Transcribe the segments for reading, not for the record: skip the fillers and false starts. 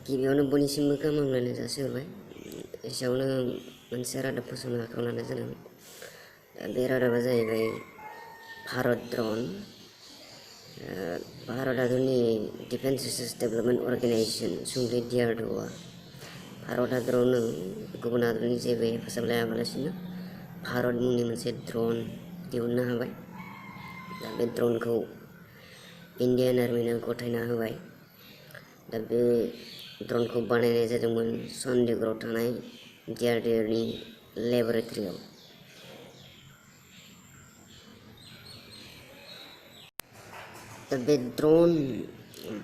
गिबियावनो बयनिसिमबो गाहाम हामलायनाय जासिहरबाय। एसेयावनो मोनसे रादाब फोसावनो आखायाव लानाय जादों। बे रादाबा जाहैबाय भारत ड्रन। भारत हादरनि डिफेन्स रिसार्च डेभेलपमेन्ट अर्गेनाइजेसन सुंदयै DRDOआ भारत हादरावनो गुबुन हादरनि जेबो हेफाजाब लायाबालासिनो भारत मुंनि मोनसे ड्रन दिहुननो हाबाय। दा बे ड्रनखौ इन्डियान आर्मिनो गथायना होबाय। दा बे ड्रनखौ बानायनाय जादोंमोन चन्डीगढ़आव थानाय DRDOनि लेबरेटरियाव। दा बे ड्रन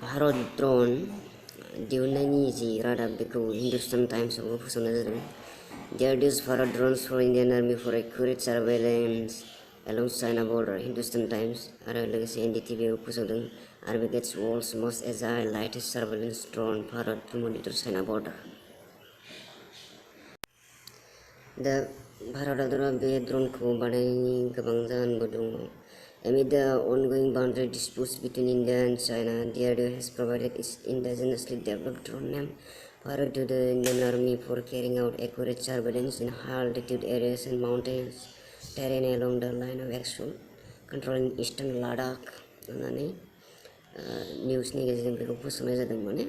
भारत ड्रन दिहुननायनि जि रादाब बेखौ हिन्दुस्तान टाइम्सआवबो फोसावनाय जादों। DRDO's Bharat drones for Indian army for accurate surveillance along China border। Hindustan Times आरो लोगोसे NDTVआव फोसावदों army gets world's most agile lightest surveillance drone Bharat to monitor China border. दा भारत हादरा बे ड्रनखौ बानायनायनि गोबां जाहोनबो दङ। Amid the ongoing boundary disputes between India and China, DRDO has provided its indigenously developed drone named Bharat to the Indian Army for carrying out accurate surveillance in high altitude areas and mountainous terrain along the line of actual control in eastern Ladakh होननानै निउसनि गेजेरजों बेखौ फोसावनाय जादों। माने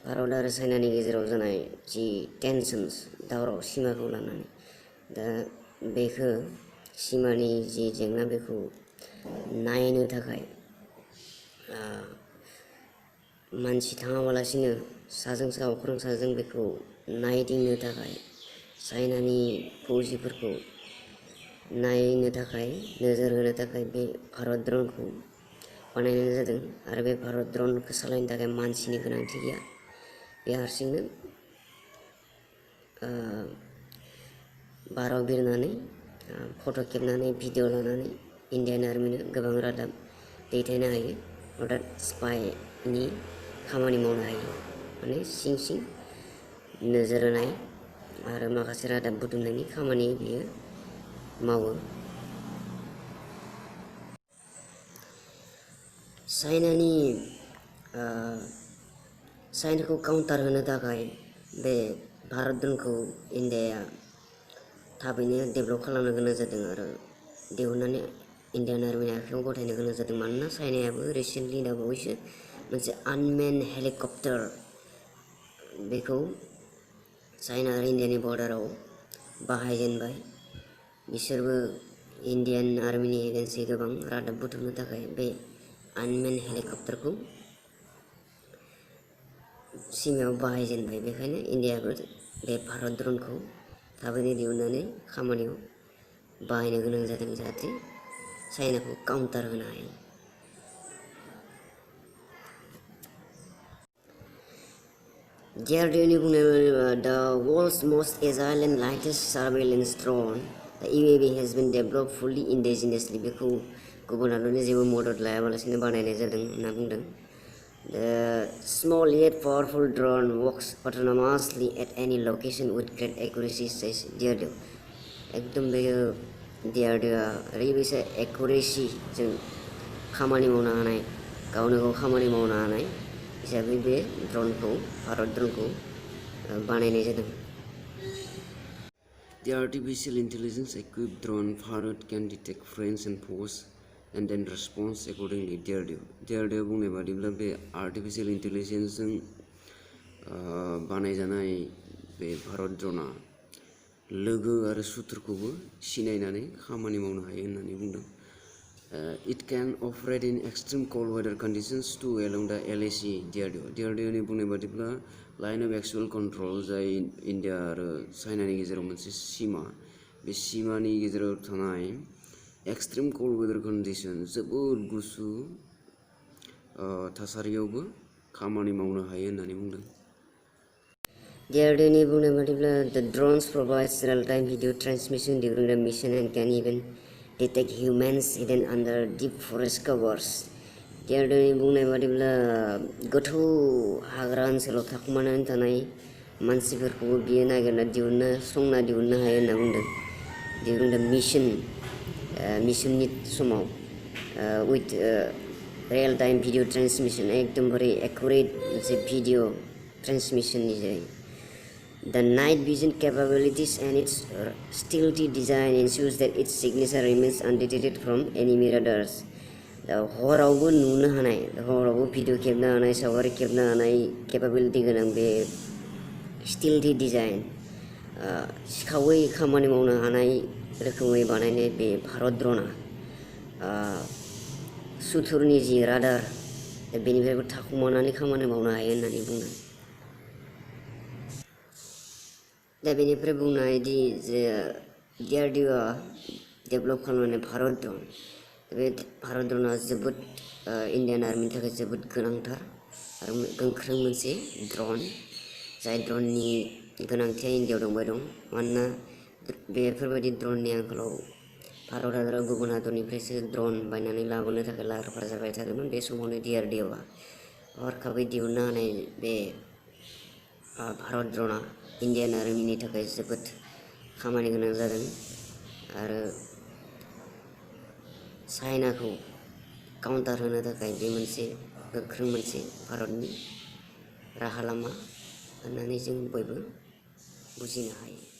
भारत आरो चाइनानि गेजेराव जानाय जि टेनसन्स दावराव सीमाखौ लानानै दा बेखौ सीमानि जि जेंना बेखौ नायनो थाखाय मानसि थाङाबालासिनो साजों सा अख्रां साजों बेखौ नायदिंनो थाखाय चाइनानि फौजिफोरखौ नायनो थाखाय नोजोर होनो थाखाय बे भारत ड्रनखौ बानायनाय जादों। आरो बे भारत ड्रनखौ सालायनो थाखाय मानसिनि गोनांथि गैया। बे हारसिंनो बाराव बिरनानै फट' खेबनानै भिडिअ लानानै इन्डियान आर्मिनो गोबां रादाब दैथायनो हायो। अर्थात स्पाइनि खामानि मावनो हायो। माने सिं सिं नोजोर होनाय आरो माखासे रादाब बुथुमनायनि खामानि बियो मावो। चाइनाखौ काउन्टार होनो थाखाय बे भारत ड्रनखौ इन्डियाया थाबैनो डेभेलप खालामनो गोनां जादों आरो दिहुननानै इन्डियान आर्मिनि आखायाव गथायनो गोनां जादों। मानोना चाइनायाबो रिसेन्टलि दाबावैसो मोनसे आनमेन हेलिकप्टार बेखौ चाइना आरो इन्डियानि बर्डाराव बाहायजेनबाय। बिसोरबो इन्डियान आर्मिनि एगेन्सै गोबां रादाब बुथुमनो थाखाय बे आनमेन हेलिकप्टारखौ सीमायाव बाहायजेनबाय। बेखायनो इन्डियाबो बे भारत ड्रनखौ थाबैनो दिहुननानै खामानियाव बाहायनो गोनां जादों जाहाथे चाइनाखौ काउन्टार होनो हायो। DRDOनि बुंनाय बायदिब्ला the world's most agile and lightest surveillance drone, the UAV has been developed fully indigenously। बेखौ गुबुन हादरनि जेबो मदद लायाबालासिनो बानायनाय जादों होनना बुंदों। The small yet powerful drone works autonomously at any location with great accuracy, says DRDO। एकदम बेयो DRDOआ ओरैबायसा एक्युरेसि जों खामानि मावनो हानाय गावनो गाव खामानि मावनो हानाय हिसाबै बे ड्रनखौ भारत ड्रनखौ बानायनाय जादों। The artificial intelligence equipped drone Bharat can detect friends and foes and then response accordingly। DRDO बुंनाय बादिब्ला बे आर्टिफिशियल इन्टेलिजेन्सजों बानायजानाय बे भारत ड्रना लोगो आरो सुथुरखौबो सिनायनानै खामानि मावनो हायो होननानै बुंदों। It can operate in extreme cold weather conditions too along the LAC। DRDOनि बुंनाय बादिब्ला लाइन अफ एक्चुअल कन्ट्रल जाय इन्डिया आरो चाइनानि गेजेराव मोनसे सीमा, बे सीमानि गेजेराव थानाय एक्सट्रिम कोल्ड वेदार कन्डिशन जोबोद गुसु थासारियावबो खामानि मावनो हायो होननानै बुंदों। DRDOनि बुंनाय बादिब्ला the drones provides real-time video transmission during the mission and can even detect humans hidden under deep forest covers। DRDOनि बुंनाय बादिब्ला गोथौ हाग्रा ओनसोलाव थाखुमानानै थानाय मानसिफोरखौबो बियो नागिरना संना दिहुननो हायो होनना बुंदों। during the मिशननि समाव with real time video transmission एकदमबारे एक्युरेट मोनसे भिडिअ ट्रेन्समिसननि जोहै The night vision capabilities and its stealthy design ensures that its signature remains undetected from enemy radars. दा हरावबो नुनो हानाय हरावबो भिडिअ खेबनो हानाय सावगारि खेबनो हानाय केपाबिलिटि गोनां बे स्टिल्टि डिजाइन सिखावै खामानि मावनो हानाय रोखोमै बानायनाय बे भारत ड्र'ना सुथुरनि जि रादार बेनिफ्रायबो थाखुमानानै खामानि मावनो हायो होननानै बुङो। दा बेनिफ्राय बुंनो हायोदि जे DRDOआ डेभेलप खालामनाय भारत ड्र'न बे भारत ड्र'ना जोबोद इन्डियान आर्मिनि थाखाय जोबोद गोनांथार आरो गोख्रों मोनसे ड्र'न जाय ड्र'ननि गोनांथिया इन्डियाआव दंबाय दं मानोना बेफोरबायदि ड्र'ननि आंखालाव भारत हादरा गुबुन हादरनिफ्रायसो ड्र'न बायनानै लाबोनो थाखाय लाहार फाहार जाबाय थादोंमोन बे समावनो DRDOआ हरखाबै दिहुननो हानाय बे भारत ड्र'ना इन्डियान आर्मिनि थाखाय जोबोद खामानि गोनां जादों आरो चाइनाखौ काउन्टार होनो थाखाय बे मोनसे गोख्रों मोनसे भारतनि राहा लामा होननानै जों बयबो बुजिनो हायो।